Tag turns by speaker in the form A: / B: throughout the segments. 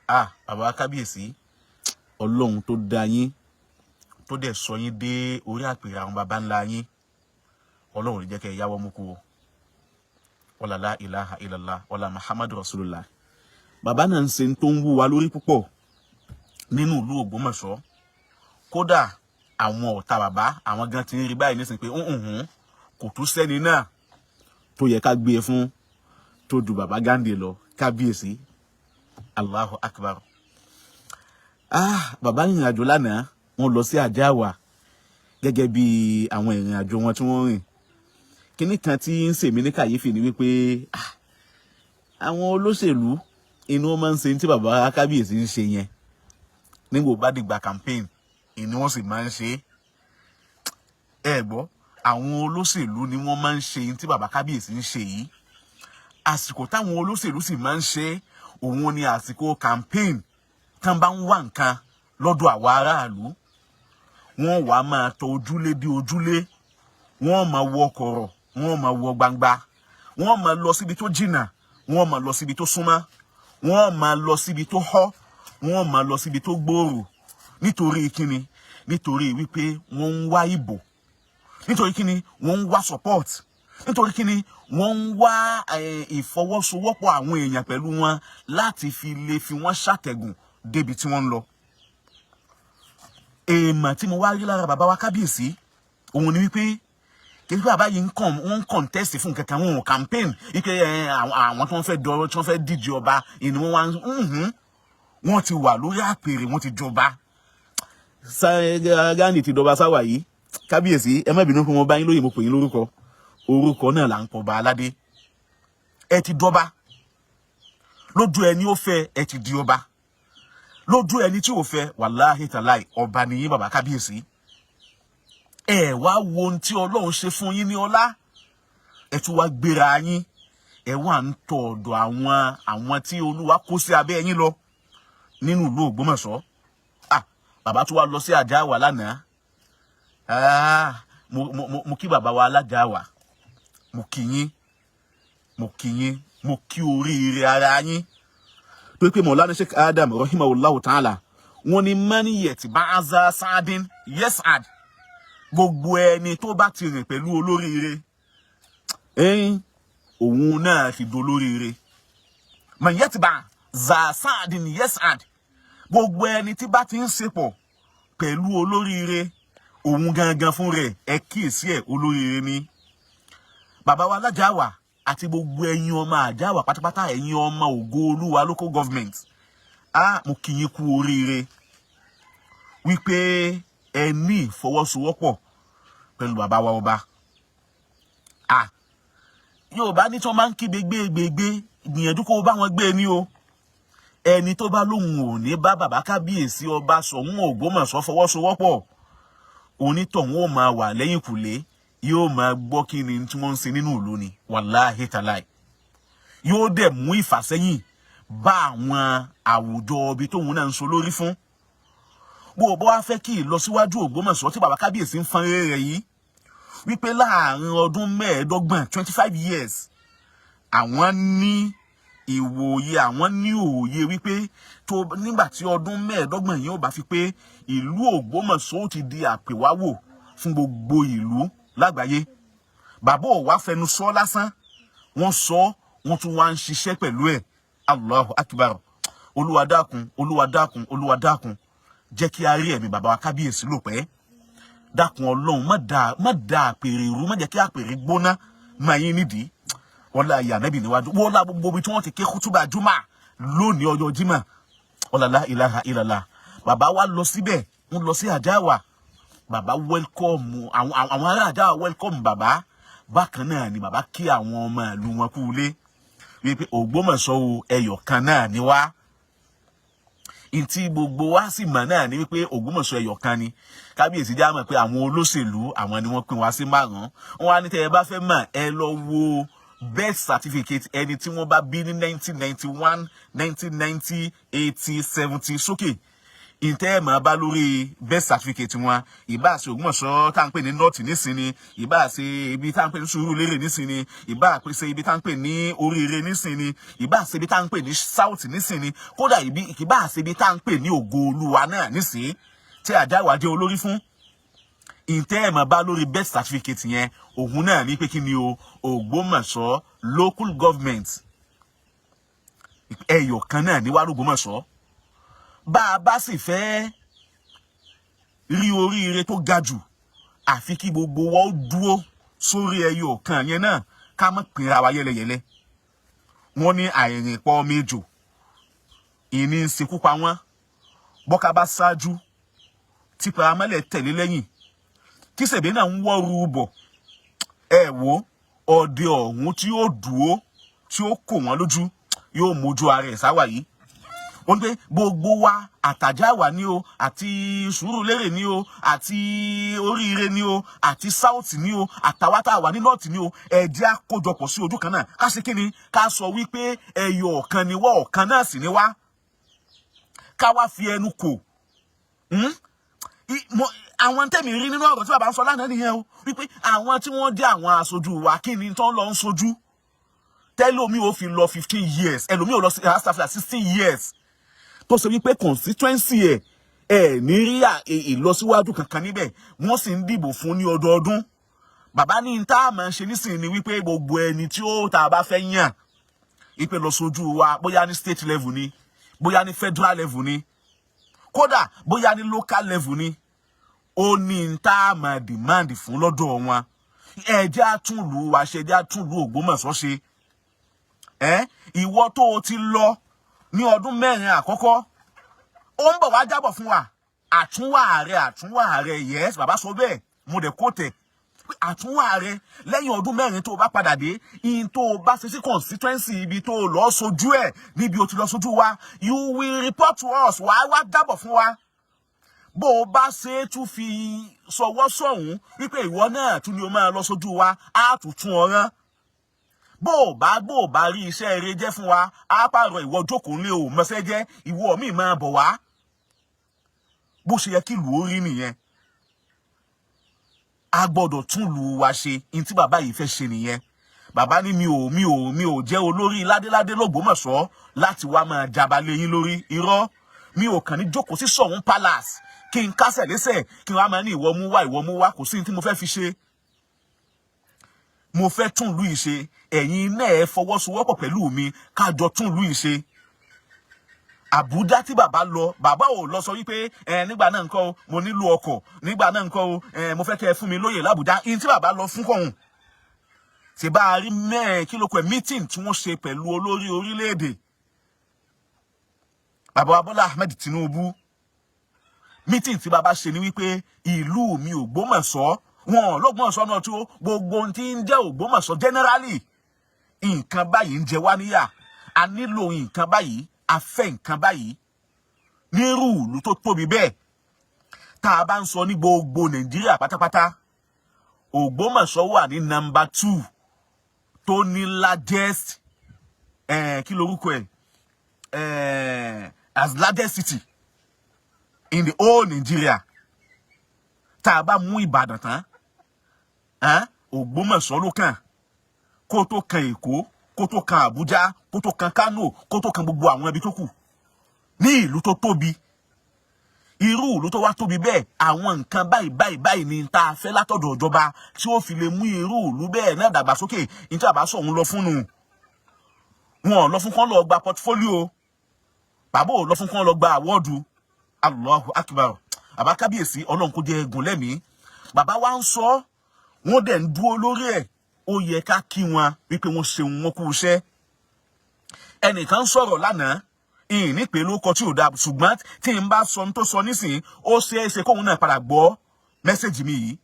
A: Ah, bàbá kábíyèsí, Ọlọ́run tó dá yín, tó dẹ̀ sọ yín dé orí àpèrè àwọn baba ńlá yín, Ọlọ́run ò ní jẹ́ kẹ́ ẹ yáwọ́ mú kú o. Wala la ilaha illallah, wala Muhammadu rasulullah. Bàbá náà ń ṣe tó ń wú wa lórí púpọ̀ nínú ìlú Ògbómọ̀ṣọ́. Kódà àwọn ọ̀tá bàbá, àwọn gan ti ń rí báyìí nísìnyí pé ǹhún, kò tún sẹ́ni náà tó yẹ ká gbé e fún tó ju bàbá Ghandi lọ. Kábíyèsí, Allahu akbar. Ah, bàbá rìnrìn àjò lánàá, wọ́n lọ sí Àjáàwá gẹ́gẹ́ bí àwọn ìrìn àjò wọn tí wọ́n rìn. Kíní kan tí ń ṣèmí ní kàyéfì ni wípé, ah, àwọn olóṣèlú inú wọn máa ń ṣe tí bàbá kábíyèsí ń ṣe yẹn. Nígbà bá dìgbà campaign ìní wọn sì máa ń ṣe é. Ẹ gbọ́, àwọn olóṣèlú ni wọ́n máa ń ṣe tí bàbá kábíyèsí ń ṣe yìí. Àsìkò táwọn olóṣèlú sì máa ń ṣe òun ni àsìkò campaign, tán bá ń wá nǹkan lọ́dọ̀ àwa aráàlú. Wọ́n wàá máa tọ ojúlé dé ojúlé, wọ́n máa wọ kọ̀rọ̀, wọ́n máa wọ gbangba, wọ́n máa lọ síbi tó jìnnà, wọ́n máa lọ síbi tó súnmọ́, wọ́n máa lọ síbi tó họ́, wọ́n máa lọ síbi tó gbòòrò. Nítorí kíni? Nítorí wípé wọ́n ń wá ìbò. Nítorí kíni? Wọ́n ń wá support. Nítorí kíni? Wọ́n ń wá ìfọwọ́sowọ́pọ̀ àwọn èèyàn pẹ̀lú wọn láti fi lè fi wọ́n ṣàtẹ̀gùn débi tí wọ́n ń lọ. Èèmọ̀ tí mo wá rí lára bàbá wa kábíyèsí òun ni wípé kì í pé bàbá yìí ń kàn wọ́n ń contest fún kankan, wọn ò campaign wípé àwọn tí wọ́n fẹ́ dọ̀rọ̀, tí wọ́n fẹ́ díje ọba ìní wọn wá ń wọ́n ti wà lórí àpèrè, wọ́n ti jọba. Ghandi ti dọba sáwà yìí. Kábíyèsí, ẹ má bínú pé wọ́n bá yín lóye, mo pè yín lórúkọ. Orúkọ náà là ń pọ̀ bá aládé. Ẹ ti dọba lójú ẹni ó fẹ́, ẹ ti di ọba lójú ẹni tí ò fẹ́. Wàláhì tàláì, ọba nìyí, bàbá kábíyèsí. Ẹ wá wo ohun tí Ọlọ́run ṣe fún yín ní ọlá, ẹ tún wá gbéra yín, ẹ wà ń tọ ọ̀dọ̀ àwọn tí Olúwa kó sí abẹ́ yín lọ nínú ìlú Ògbómọ̀ṣọ́. Ah, bàbá tún wá lọ sí Àjáàwá lánàá. Ah, mo kí bàbá wa alájàáwá, mo kí yín, mo kí yín, mo kí oríire ara yín tó pé Mọ̀lánà Sheikh Adam rahimahullahu ta'ala, wọ́n ní man yatba'a sa'adin yas'ad. Gbogbo ẹni tó bá ti rìn pẹ̀lú olóríire, ẹ̀yìn òun náà ti dolóríire. Man yatba' sa'adin yas'ad. Gbogbo ẹni tí bá ti ń ṣepọ̀ pẹ̀lú olóríire, òun gangan fún rẹ̀, ẹ kíyèsí ẹ̀, olóríire ni. Bàbá wa alájàáwà àti gbogbo ẹ̀yin ọmọ Àjáwà pátápátá, ẹ̀yin ọmọ Ògo Olúwa Local Government, á mo kí yín kú oríire wípé ẹ ní ìfọwọ́sowọ́pọ̀ pẹ̀lú bàbá wa ọba. À Yorùbá ní tí wọ́n máa ń kígbe gbégbégbé, gbìyànjú kó o bá wọn gbé ní o. Ẹni tó bá lóun ò ní bá bàbá kábíyèsí ọba Ṣọ̀ún Ògbómọ̀ṣọ́ fọwọ́sowọ́pọ̀, onítọ̀hún ó máa wà lẹ́yìn kùlé, yóò máa gbọ́ kí ni tí wọ́n ń ṣe nínú ìlú ni. Wàláhì tàláì, yóò dẹ̀ mú ìfàsẹ́yìn bá àwọn àwùjọ ibi tóun náà ń so lórí fún. Bó o bá wá fẹ́ kí ìlọsíwájú Ògbómọ̀ṣọ́ tí bàbá kábíyèsí ń fọn rere rẹ̀ yìí, wípé láàrin ọdún 25, 25 years, àwọn ní ìwòye, àwọn ní òye wípé tó nígbà tí ọdún 25 yìí ó bá fi pé, ìlú Ògbómọ̀ṣọ́ ó ti di àpèwáwò fún gbogbo ìlú lágbàáyé. Bàbá ò wá fẹnu sọ lásán, wọ́n sọ, wọ́n tún wá ń ṣiṣẹ́ pẹ̀lú ẹ̀. Allahu akbar. Olúwa dákun, Olúwa dákun, Olúwa dákun, jẹ́ kí a rí ẹ̀mí bàbá wa kábíyèsí lò pẹ́. Dákun Ọlọ́run, má da àpèrè rú, má jẹ́ kí àpèrè gbóná má yín nídìí. Ọlá ìyá nẹ́bì níwájú wọ́n lá gbogbo ibi tí wọ́n ti ké kútúbà júmà lónìí ọjọ́ jímà. Ọlá ilaha illallah. Bàbá wa lọ síbẹ̀, wọ́n lọ sí Àjáwà. Bàbá welcome àwọn ará Àjáwà, welcome bàbá. Bákan náà ni bàbá kí àwọn ọmọ ìlú wọn kú ilé wípé Ògbómọ̀ṣọ́ o, ẹyọ kan náà ni wá. Ntí gbogbo wa sì mọ̀ náà ni wípé Ògbómọ̀ṣọ́ ẹyọ kan ni. Kábíyèsí já mọ̀ pé àwọn olóṣèlú, àwọn ni wọ́n pín wá sí márùn-ún. Wọn á ní tẹ́ ẹ bá fẹ́ mọ̀, ẹ lọ wo birth certificate ẹni tí wọ́n bá bí ní 1991, 1990, 80, 70 sókè. Ìtẹ́ ẹ̀ máa bá lórí birth certificate wọn, ìbá ṣe Ògbómọ̀ṣọ́ tá à ń pè ní North nísìnyí, ìbá ṣe ibi tá à ń pè ní Sùúrùlérè nísìnyí, ìbá ṣe ibi tá à ń pè ní Oríire nísìnyí, ìbá ṣe ibi tá à ń pè ní South nísìnyí, kódà ìbá ṣe ibi tá à ń pè ní Ògo Olúwa náà nísìnyí tí Àjáwá jẹ́ olórí fún. Ìtẹ́ ẹ̀ máa bá lórí birth certificate yẹn, òun náà ní pé kí ni o, Ògbómọ̀ṣọ́ local government ẹyọ kan náà ní wá l'Ògbómọ̀ṣọ́. Bá a bá sì fẹ́ rí oríire tó ga jù, àfi kí gbogbo wa ó dúró sórí ẹyọ kan yẹn náà, ká má pinra wa yẹlẹyẹlẹ. Wọ́n ní àìrìnpọ̀ méjò ìní ń ṣekú pa wọ́n. Bọ́ká bá ṣáájú tí paramọ́lẹ̀ tẹ̀lé lẹ́yìn, kí sèbé náà ń wọ́ru bọ̀, ẹ wo ọdẹ ọ̀hún tí ó dúró tí ó kò wọ́n lójú, yóò mójú ara ẹ̀ sáwà yìí. Ó ní pé gbogbo wa, àtàjáwà ní o, àti Sùúrùlérè ní o, àti Oríire ní o, àti South ní o, àtàwa tá a wà ní North ní o, ẹ jẹ́ á kójọpọ̀ sí ojú kan náà, ká ṣe kíni, ká sọ wípé ẹyọ ọ̀kan ni wá, ọ̀kan náà sì ni wá, ká wá fi ẹnu kò. Àwọn tẹ̀mí rí nínú ọ̀rọ̀ tí bàbá ń sọ lánàá nìyẹn o, wípé àwọn tí wọ́n jẹ́ àwọn aṣojú wa, kí ni tán lọ ń sojú tẹ́lómi ò fi lọ 15 years, ẹlòmí ò lọ sí 16 years, tó ṣe wípé constituency ẹ̀ ní rí ìlọsíwájú kankan níbẹ̀, wọ́n sì ń dìbò fún ní ọdọọdún. Bàbá ní tá a máa ṣe nísìnyí ni wípé gbogbo ẹni tí ó tá a bá fẹ́ yàn wípé lọ sójú wa, bóyá ní state level ni, bóyá ní federal level ni, kódà bóyá ní local level ni, ó ní tá a máa demand fún lọ́dọ̀ wọn. Ẹ jẹ́ á tún ìlú wa ṣe, ẹ jẹ́ á tún ìlú Ògbómọ̀ṣọ́ ṣe. Ẹ ìwọ tó o ti lọ ní ọdún 4 àkọ́kọ́, ó ń bọ̀ wá jábọ̀ fún wa àtúnwà rẹ, àtúnwà rẹ. Yes, bàbá sọ bẹ́ẹ̀, mo dẹ̀ kó tẹ̀ pé àtúnwà rẹ lẹ́yìn ọdún 4 tó o bá padà dé, in tó o bá ṣe sí constituency ibi tó o lọ sojú ẹ̀, níbi o ti lọ sojú wa, you will report to us. Wàá wá jábọ̀ fún wa bó o bá ṣe é, tún fi sọwọ́ sọ̀hún wípé ìwọ náà tún ni o máa lọ sójú wa, á tún tún ọ rán. Bó o bá rí iṣẹ́ eré jẹ́ fún wa, á pààrọ̀ ìwọ, jókòó ńlé o, mọṣẹ́ jẹ́, ìwọ míì máa bọ̀ wá. Bó ṣe yẹ kí ìlú ó rí nìyẹn. A gbọ́dọ̀ tún ìlú wa ṣe. Ní tí bàbá yìí fẹ́ ṣe nìyẹn. Bàbá ní mi ò jẹ́ olórí ládéládé l'Ògbómọ̀ṣọ́ láti wá máa jaba lé yín lórí. Irọ́, mi ò kàn ní jókòó sí Ṣọ̀ún Palace kí n kásẹ̀ lẹ́sẹ̀, kí n wá máa ní ìwọ mú wá, ìwọ mú wá. Kò sí ní tí mo fẹ́ fi ṣe. Mo fẹ́ tún ìlú yìí ṣe. Ẹ̀yin náà ẹ fọwọ́sowọ́pọ̀ pẹ̀lú mi, ká jọ tún ìlú yìí ṣe. Àbújá tí bàbá lọ, bàbá ò lọ sọ wípé ẹ nígbà náà ńkọ́ o, mo nílò ọkọ̀ nígbà náà ńkọ́ o, ẹ mo fẹ́ kẹ́ ẹ fún mi lóyè l'Àbújá. Ihun tí bàbá lọ fún kọ̀hún ṣe bá a rí mẹ́ẹ̀ kí ló kọ ẹ̀, meeting tí wọ́n ṣe pẹ̀lú olórí orílẹ̀-èdè, bàbá wa Bọ́lá Ahmed Tinubu. Meeting tí bàbá ṣe ni wípé ìlú mi Ògbómọ̀ṣọ́, wọn l'Ógbómọ̀ṣọ́ náà tó gbogbo ohun tí ń jẹ́ Ògbómọ̀ṣọ́ generally, nǹkan báyìí ń jẹ wá níyà, a nílò nǹkan báyìí, a fẹ́ nǹkan báyìí. Nírú ìlú tó tóbi bẹ́ẹ̀, tá a bá ń sọ ní gbogbo Nàìjíríà pátápátá, Ògbómọ̀ṣọ́ wà ní number 2 tó ní largest, kí lorúkọ ẹ̀, as largest city in the whole Nigeria. Tá a bá mú Ìbàdàn tán, Ògbómọ̀ṣọ́ ló kàn, kó tó kan Èkó, kó tó kan Àbújá, kó tó kan Kánò, kó tó kan gbogbo àwọn ibi tó kù ní ìlú tó tóbi. Irú ìlú tó wá tóbi bẹ́ẹ̀, àwọn nǹkan báyìí báyìí báyìí ni tá a fẹ́ látọ̀dọ̀ ìjọba tí ó fi lè mú irú ìlú bẹ́ẹ̀ náà dàgbàsókè. Ní tí a bá sọ òun lọ fún nu, wọn ò lọ fún kán lọ gba portfolio, bàbá ò lọ fún kán lọ gba award. Allahu Akbar. Bàbá kábíyèsí, Ọlọ́run kó jẹ́ egun lẹ́mìí. Bàbá wa ń sọ, wọ́n dẹ̀ ń dúró lórí ẹ̀. Ó yẹ ká kí wọn wípé wọ́n ṣeun, wọn kú iṣẹ́. Ẹnìkan sọ̀rọ̀ lánàá, ìyìn nípe ló kọ tí ò dáa, ṣùgbọ́n tí n bá sọ ohun tó sọ nísìnyí, ó ṣeé ṣe kóun náà padà gbọ́ message mi yìí,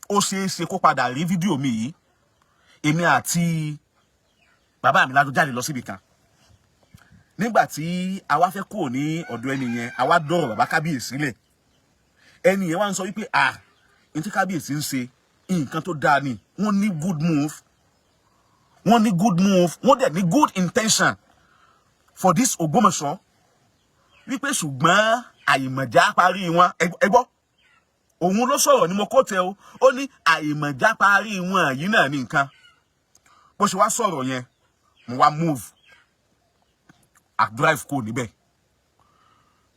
A: ó ṣeé ṣe kó padà rí fídíò mi yìí. Èmi àti bàbá mi lájọ jáde lọ síbi kan. Nígbà tí a wá fẹ́ kúrò ní ọ̀dọ̀ ẹni yẹn, a wá dọ̀rọ̀ bàbá kábíyèsí lẹ̀. Ẹni yẹn wá ń sọ wípé, ah, ní tí kábíyèsí ń ṣe, nǹkan tó dáa ni. Wọ́n ní good move, wọ́n ní good move, wọ́n dẹ̀ ní good intention for this Ògbómọ̀ṣọ́. Wípé ṣùgbọ́n àìmọ̀já parí wọn. Ẹ gbọ́, òun ló sọ̀rọ̀ ni mo kó tẹ o. Ó ní àìmọ̀já parí wọn yìí náà ní nǹkan. Bó ṣe wá sọ̀rọ̀ yẹn, mo wá move, I drive kó níbẹ̀.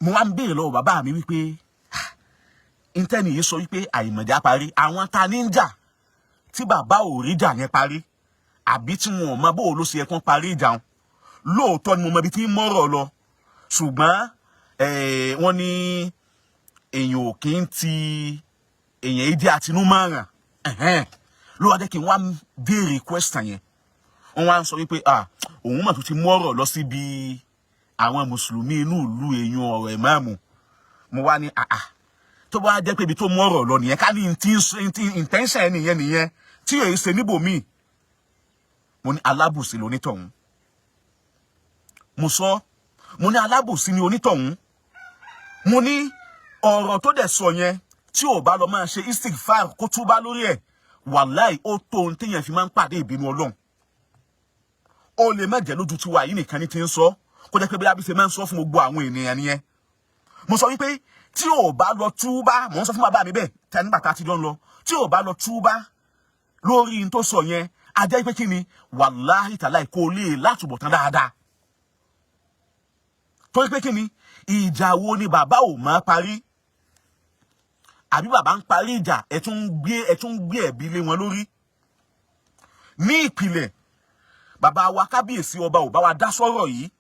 A: Mo wá ń béèrè lọ́wọ́ bàbá mi wípé intanet yìí sọ wípé àìmọ̀já parí àwọn, ta ní ń jà tí bàbá ò rí jà yẹn parí, àbí tí wọn ò mọ bó ló ṣe yẹ kán parí ìjà wọn? Lóòótọ́ ni mo mọ ibi tí ń mọ́rọ̀ lọ, ṣùgbọ́n wọ́n ní èèyàn ò kí ń ti èèyàn ìdí àtinúmọ̀ràn ló wá jẹ́ kí n wá béèrè question yẹn. Wọ́n wá ń sọ wípé, ah, òun mà tún ti mọ́rọ̀ lọ síbi àwọn mùsùlùmí inú ìlú, èèyàn ọ̀rọ̀ ìmáàmù. Mo wá ní, ah, tó bá jẹ́ pé ibi tó mọ́rọ̀ lọ nìyẹn, ká ní ti intention ẹ̀ nìyẹn tí èyí ṣe níbòmíì, mo ní alábùsí lonítọ̀hún. Mo sọ, mo ní alábùsí ni onítọ̀hún. Mo ní ọ̀rọ̀ tó dẹ̀ sọ yẹn, tí ò bá lọ máa ṣe istighfar kó túbá lórí ẹ̀, wàláì, ó tó ohun téèyàn fi máa ń pàdé ìbínú Ọlọ́run. Ó lè má jẹ́ lójú tiwa yìí nìkan ní ti ń sọ, kó jẹ́ pé bí abíṣe máa ń sọ fún gbogbo àwọn ènìyàn nìyẹn. Mo sọ wípé tí ò bá lọ túbá, mò ń sọ fún bàbá mi bẹ́ẹ̀ tẹ nígbà tá a ti jọ ń lọ, tí ò bá lọ túbá lórí n tó sọ yẹn, a jẹ́ pé kí ni, wàláhì tàláì, kò lè látúbọ̀tán dáadáa. Torí pé kí ni, ìjà wo ni bàbá ò máa parí? Àbí bàbá ń parí ìjà, ẹ tún ń gbé ẹ̀bi lé wọn lórí? Ní ìpìlẹ̀, bàbá wa kábíyèsí ọba ò bá wa dá sọ́rọ̀ yìí,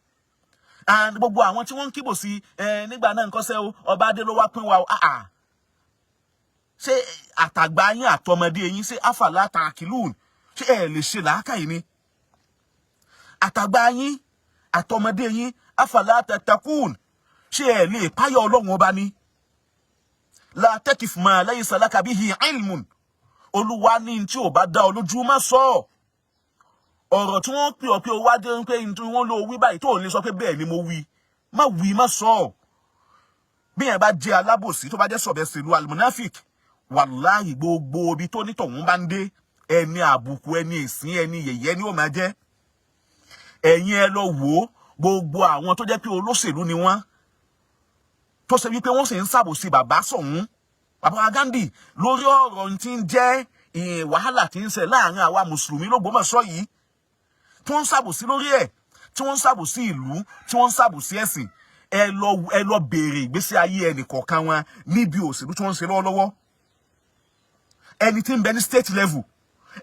A: and gbogbo àwọn tí wọ́n ń kíbò sí ẹ nígbà náà, nǹkan ṣẹ́ o, ọba adé ló wá pín wa o. Ah ah, ṣé àtàgbà yín àtọmọdé yín, ṣé afala ta'qilun, ṣé ẹ lè ṣe làákàyè ni? Àtàgbà yín àtọmọdé yín, afala tattaqun, ṣé ẹ lè páyọ Ọlọ́run ọba ni? La taqif ma laysa laka bihi ilmun. Olúwa ní tí ò bá dá ọ lójú, má sọ. Ọ̀rọ̀ tí wọ́n pè ọ́ pé o wá dé pé tí wọ́n lọ wí báyìí, tó ò lè sọ pé bẹ́ẹ̀ ni mo wí, má wí, má sọ. Bí yẹn bá jẹ́ alábòsí, tó bá jẹ́ sọ̀bẹ̀ sèlú almunafik, wàláhì, gbogbo ibi tó nítọ̀hún bá ń dé, ẹni àbùkù, ẹni ìsín, ẹni yẹ̀yẹ́ ni ó máa jẹ́. Ẹ̀yin ẹ lọ wò ó, gbogbo àwọn tó jẹ́ pé olóṣèlú ni wọ́n, tó ṣe wípé wọ́n sì ń ṣàbòsí bàbá sọ̀hún, bàbá wa Gandhi, lórí ọ̀rọ̀ tí ń jẹ́ wàhálà tí ń ṣe láàrin àwa mùsùlùmí l'Ógbómọ̀ṣọ́ yìí, tí wọ́n ń ṣàbòsí lórí ẹ̀, tí wọ́n ń ṣàbòsí ìlú, tí wọ́n ń ṣàbòsí ẹ̀sìn, ẹ lọ béèrè ìgbésí ayé ẹnì kọ̀ọ̀kan wọn níbi òṣèlú tí wọ́n ń ṣe lọ́wọ́lọ́wọ́. Ẹni tí ń bẹ ní state level,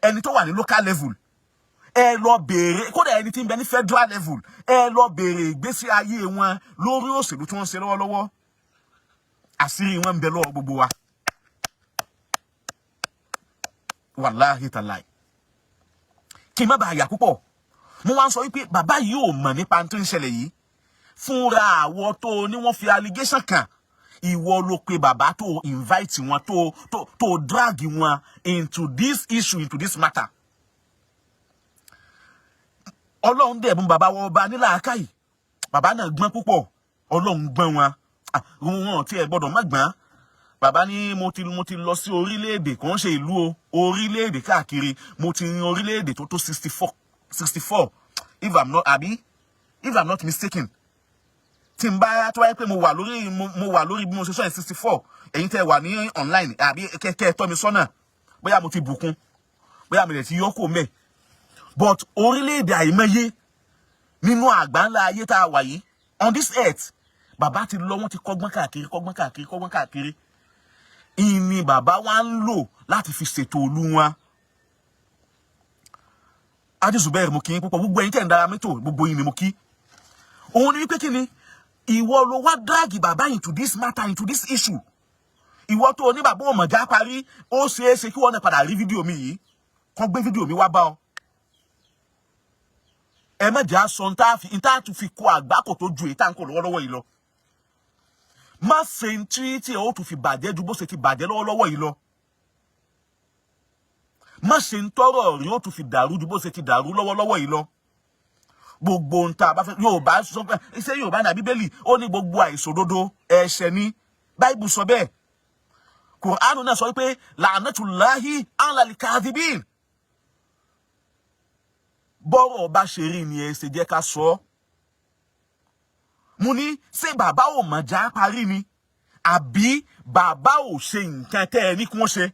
A: ẹni tó wà ní local level, ẹ lọ béèrè. Kódà ẹni tí ń bẹ ní federal level, ẹ lọ béèrè ìgbésí ayé wọn lórí òṣèlú tí wọ́n ń ṣe lọ́wọ́lọ́wọ́. Àṣírí wọn ń bẹ lọ́wọ́ gbogbo wa, wàláhì tàláì. Kí n má bàa yà púpọ̀, mo wá ń sọ wípé bàbá yìí ò mọ̀ nípa tó ń ṣẹlẹ̀ yìí. Fúnra àwọ̀ tó ní wọ́n fi allegation kàn, ìwọ ló pe bàbá, tó invite wọn, tó drag wọn into this issue, into this matter. Ọlọ́run dẹ̀ bùn bàbá wọn ọba nílàákàyè. Bàbá náà gbọ́n púpọ̀, Ọlọ́run gbọ́n wọn. Wọn tí ẹ gbọ́dọ̀ má gbọ́n. Bàbá ní mo ti lọ sí orílẹ̀-èdè, kò ń ṣe ìlú o, orílẹ̀-èdè káàkiri. Mo ti rin orílẹ̀-èdè tó tó 64, 64, if I'm not, àbí if I'm not mistaken, tí n bá tó wáyé pé mo wà lórí bí mo ṣe sọ yẹn, 64. Ẹ̀yin tẹ́ wà ní online, àbí kẹ́kẹ́ tọ́ mi sọ́nà, bóyá mo ti bùkún, bóyá mi lè ti yọ kó mẹ́, but orílẹ̀-èdè àìmọye nínú àgbáńlá ayé tá a wà yìí, on this earth, bàbá ti lọ. Wọ́n ti kọ́gbọ́n káàkiri, kọ́gbọ́n káàkiri, kọ́gbọ́n káàkiri. Ìní bàbá wa ń lò láti fi ṣètò òlu wọn. Adisuبẹ́ẹ̀, mo kí yín púpọ̀. Gbogbo ẹ̀yin tẹ̀ ń dára mẹ́tò, gbogbo yín ni mo kí. Òun ni wípé kí ni, ìwọ ló wá drag bàbá into this matter, into this issue. Ìwọ tó o ní bàbá òmòjá parí, ó ṣeé ṣe kí wọ́n náà padà rí fídíò mi yìí, kàn gbé fídíò mi wá bá ọ. Ẹ má jẹ́ aṣọ ntá tún fi kó àgbákò tó ju èyí tá à ń kó lọ́wọ́lọ́wọ́ yìí lọ. Má ṣe tí tí ẹ ó tún fi bàjẹ́ ju bó ṣe ti bàjẹ́ lọ́wọ́lọ́wọ́ yìí lọ. Má ṣe ń tọrọ rí ó tún fi dàrú ju bó ṣe ti dàrú lọ́wọ́lọ́wọ́ yìí lọ. Gbogbo ohun tá a bá fẹ́, Yorùbá sọ pé, iṣẹ́ Yorùbá ní Bíbélì, ó ní gbogbo àìṣòdodo ẹ̀ṣẹ̀ ni. Báìbù sọ bẹ́ẹ̀. Kùránù náà sọ wípé la'natullahi alal kadhibin. Bọ́rọ̀ bá ṣe rí ni ẹ ṣe jẹ́ ká sọ ọ́. Mo ní, ṣé bàbá ò mọ̀já parí ni, àbí bàbá ò ṣe nǹkan tẹ́ ẹ ní kí wọ́n ṣe?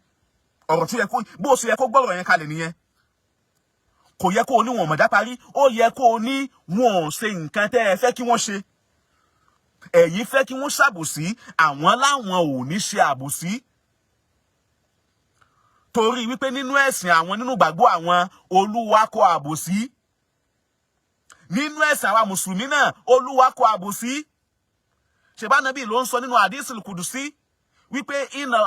A: Ọ̀rọ̀ tó yẹ kó bó ṣe yẹ kó gbọ́rọ̀ yẹn kalẹ̀ nìyẹn. Kò yẹ kó o ní wọn mọ̀já parí, ó yẹ kó o ní wọn ò ṣe nǹkan tẹ́ ẹ fẹ́ kí wọ́n ṣe. Ẹ̀yin fẹ́ kí wọ́n ṣàbòsí, àwọn láwọn ò ní ṣe àbòsí, torí wípé nínú ẹ̀sìn àwọn, nínú ìgbàgbọ́ àwọn, Olúwa kọ àbòsí. Nínú ẹ̀sìn àwa mùsùlùmí náà, Olúwa kọ àbòsí. Ṣebí Ànábì ló ń sọ nínú àdísìl kùdùsí wípé iná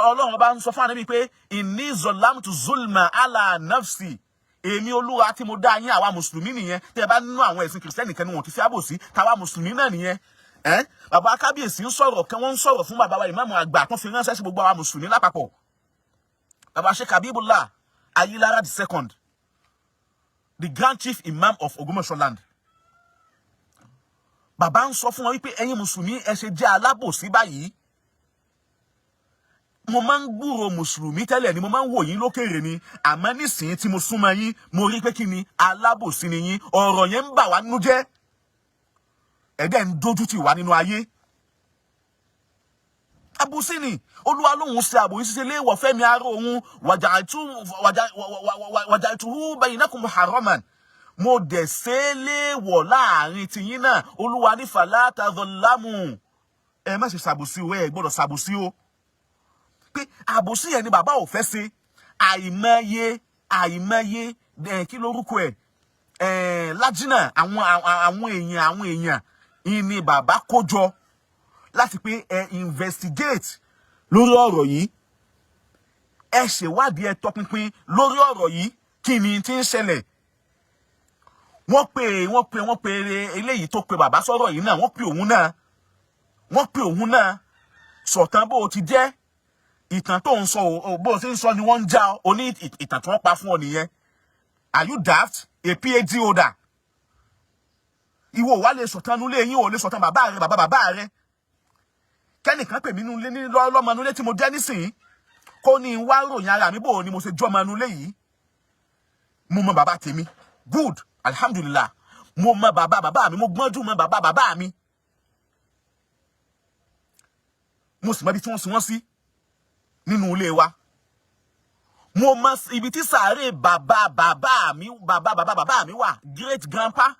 A: Ọlọ́run bá ń sọ fún Ànábì pé إني ظلمت ظلم على نفسي, èmi Olúwa tí mo dá yín. Àwa mùsùlùmí nìyẹn. Tẹ́ ẹ bá nínú àwọn ẹ̀sìn kìrìsìtẹ́nì kan ni wọn kì í fi àbòsí, tàwa mùsùlùmí náà nìyẹn. Ẹ bàbá kábíyèsí ń sọ̀rọ̀ kí wọ́n ń sọ̀rọ̀ fún bàbá wa ìmáàmù àgbà tó fi ránṣẹ́ sí gbogbo àwa mùsùlùmí lápapọ̀, bàbá Sheikh Habibullah Ayilara the second, the Grand Chief Imam of Ogbomoso land. Bàbá ń sọ fún wọn wípé ẹ̀yin mùsùlùmí, ẹ ṣe jẹ́ alábòsí báyìí. Mo máa ń gbúrò mùsùlùmí tẹ́lẹ̀ ni, mo máa ń wò yín lókèrè ni, àmọ́ nísìnyí tí mo súnmọ́ yín, mo rí pé kí ni, alábòsí ni yín. Ọ̀rọ̀ yẹn ń bà wá nínú jẹ́, ẹ̀dẹ̀ ń dójú tì wá nínú ayé. Àbòsí ni. Olúwa lóhun ṣe àbòsí ṣíṣe léèwọ̀ fẹ́mi ara òun. وجعلته بينكم محرما, mo dẹ̀ ṣe é léèwọ̀ láàrin tiyín náà. Olúwa ní فلا تظالموا, ẹ má ṣe ṣàbòsí o, ẹ gbọ́dọ̀ ṣàbòsí o. Pé àbòsí yẹn ni bàbá ò fẹ́ ṣe. Àìmọye, àìmọye ẹ, kí lórúkọ ẹ ẹ lájínà, àwọn èèyàn ìní bàbá kó jọ láti pé ẹ investigate lórí ọ̀rọ̀ yìí, ẹ ṣèwádìí, ẹ tọpinpin lórí ọ̀rọ̀ yìí, kí ni tí ń ṣẹlẹ̀. Wọ́n pe eléyìí tó pe bàbá sọ̀rọ̀ yìí náà, wọ́n pe òun náà, wọ́n pe òun náà sọ̀tàn bó o ti jẹ́. Ìtàn tó ń sọ, bó o ti ń sọ ni wọ́n ń já ọ ní ìtàn tí wọ́n pa fún ọ nìyẹn. Are you daft? A PhD holder, ìwọ wà lè sọ̀tàn nulẹ̀ yín, ò lè sọ̀tàn bàbá rẹ, bàbá bàbá rẹ. Kẹ́nìkan pè mí nulẹ̀ ní lọ́mọ nulẹ̀ tí mo jẹ́ nísìnyí, kó ní wá ròyìn ara mi, bò ní mo ṣe jọ́mọ nulẹ̀ yìí. Mo mọ bàbá tèmi, good, alhamdulillah. Mo mọ bàbá bàbá mi, mo gbọ́njú mọ bàbá bàbá mi, mo sì mọ ibi tí wọ́n sin wọ́n sí nínú ilé wa. Mo mọ ibi tí sàárè bàbá bàbá mi, bàbá bàbá bàbá mi wà, great grandpa,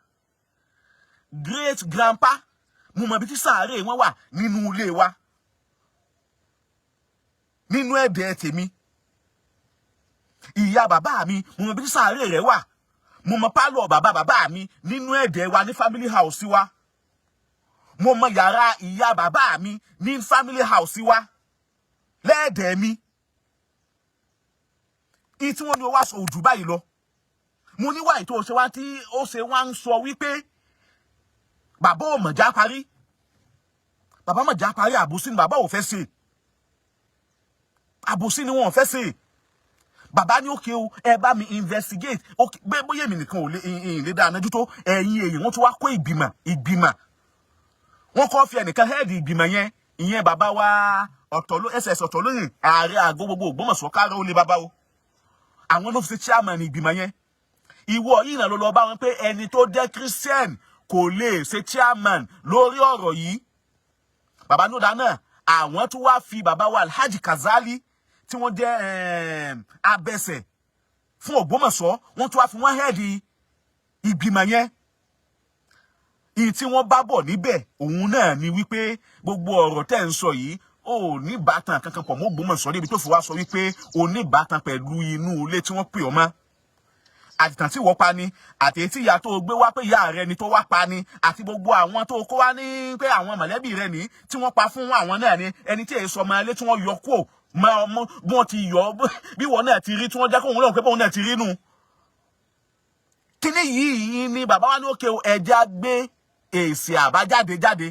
A: great grandpa. Mo mọ ibi tí sàárè wọn wà nínú ilé wa, nínú ẹ̀dẹ̀ tèmi. Ìyá bàbá mi, mo mọ ibi tí sàárè rẹ̀ wà. Mo mọ pálọ̀ bàbá bàbá mi nínú ẹ̀dẹ̀ wa ní family house wa. Mo mọ yàrá ìyá bàbá mi ní family house wa lẹ́ẹ̀dẹ̀ mi. Ìyí tí wọ́n ní o wá sọ òjò báyìí lọ. Mo ní wáyé tó o ṣe wá tí ó ṣe wá ń sọ wípé bàbá ò mọ̀já parí, bàbá mọ̀já parí. Àbòsí ni bàbá ò fẹ́ ṣe, àbòsí ni wọn ò fẹ́ ṣe. Bàbá ní okay o, ẹ bá mi investigate. Okay, bẹ́ẹ̀ bóyá èmi nìkan ò lè lè dá anájú tó ẹ̀yin èyí. Wọ́n tún wá kó ìgbìmọ̀. Ìgbìmọ̀, wọ́n kọ́ fi ẹnìkan head ìgbìmọ̀ yẹn, ìyẹn bàbá wa ọ̀tọ̀ ló ss ọ̀tọ̀ lóyè, ààrẹ àgọ́ gbogbo Ògbómọ̀ṣọ́, kárẹ́ ó lé bàbá o. Àwọn ló fi ṣe chairman ìgbìmọ̀ yẹn. Ìwọ yìí náà ló lọ bá wọn pé ẹni tó jẹ́ Christian kò lè ṣe chairman lórí ọ̀rọ̀ yìí. Bàbá nódà náà, àwọn tó wá fi bàbá wa Alhaji Kazali, tí wọ́n jẹ́ abẹsẹ̀ fún Ògbómọ̀ṣọ́, wọ́n tún wá fi wọ́n head ìgbìmọ̀ yẹn. Ìyí tí wọ́n bá bọ̀ níbẹ̀, òun náà ni wípé gbogbo ọ̀rọ̀ tẹ́ ń sọ yìí, ó ní ìbátan kankan pọ̀ mọ́ Ògbómọ̀ṣọ́ níbi tó fi wá sọ wípé ó ní ìbátan pẹ̀lú inú ilé tí wọ́n pè ọ́ mọ́, àtìtàn tí wọ́n pa ni, àti èyí tí ìyá tó gbé wá pé ìyá rẹ ni tó wá pa ni, àti gbogbo àwọn tó kó wá ní pé àwọn mọ̀lẹ́bí rẹ ní tí wọ́n pa fún àwọn náà ni ẹni tí èso ọmọ ilé tí wọ́n yọ kúò mọ ọmọ bí wọ́n ti yọ, bí wọ́n náà ti rí, tí wọ́n jẹ́ kóun náà pé bóun náà ti rí nù. Kíní yìí ni bàbá wa ní okay, ẹja gbé èsì àbájáde jáde.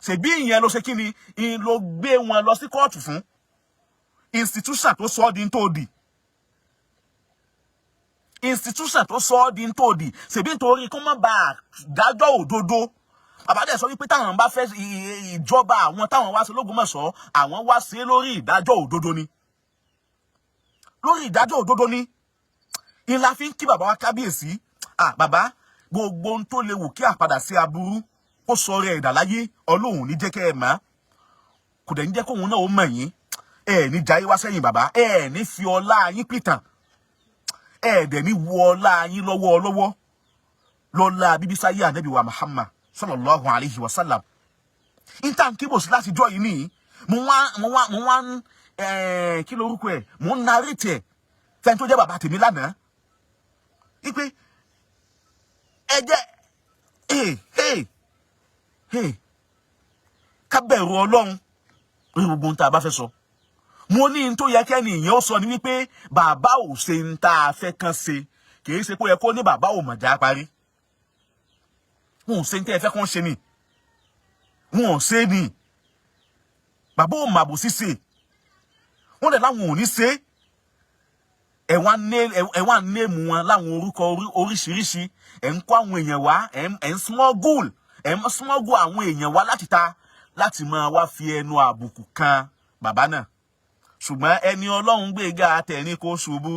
A: Ṣèbí ìyẹn ló ṣe kí ni, ìyẹn ló gbé wọn lọ sí kóòtù fún institution tó sọ ọ́ di tó di institution tó sọ ọ́ di tó di. Ṣèbí nítorí kó má bàa dájọ́ òdodo. Bàbá dẹ̀ sọ wípé táwọn bá fẹ́ ìjọba àwọn, táwọn wá sí l'Ógbómọ̀ṣọ́, àwọn wá sí lórí ìdájọ́ òdodo ni, lórí ìdájọ́ òdodo ni. Ìlà fi ń kí bàbá wa kábíyèsí. Ah, bàbá, gbogbo ohun tó lè wù kí àpadà sí aburú Kó sọ rẹ̀ ẹ̀dà láyé, Ọlọ́run ní jẹ́ kẹ́ ẹ mọ̀, kò dẹ̀ ní jẹ́ kóun náà ó mọ̀ yín. Ẹ ní jayé wá sẹ́yìn bàbá, ẹ ní fi ọlá yín pìtàn, ẹ dẹ̀ ní wo ọlá yín lọ́wọ́ lọ́wọ́ lọ́lá bíbí sáyé ànábì wa Muhammad sallallahu alayhi wa sallam. Intan kíbò sí láti jọ yìí nìyí, mo wá ń kí lorúkọ ẹ, mo ń narrate ẹ fẹ́ni tó jẹ́ bàbá tèmi lánàá wípé ẹ jẹ́ ẹ ẹ ẹ ká bẹ̀rù Ọlọ́run lórí gbogbo ohun tá a bá fẹ́ sọ. Mo ní n tó yẹ kẹ́ni ìyẹn ó sọ ni wípé bàbá ò ṣe ń tá a fẹ́ kán ṣe. Kì í ṣe pé ó yẹ kó ní bàbá ò mọ̀já parí. Wọn ò ṣe ń tẹ́ ẹ fẹ́ kán ṣe ni, wọn ò ṣe ni. Bàbá ò màbò ṣíṣe, wọn dẹ̀ láwọn ò ní ṣe. Ẹ wá name wọn láwọn orúkọ oríṣiríṣi. Ẹ ń kó àwọn èèyàn wá, ẹ ń smuggle àwọn èèyàn wá láti ta láti máa wá fi ẹnu àbùkù kan bàbá náà. Ṣùgbọ́n ẹni Ọlọ́run gbéga tẹ̀ní kó ṣubú,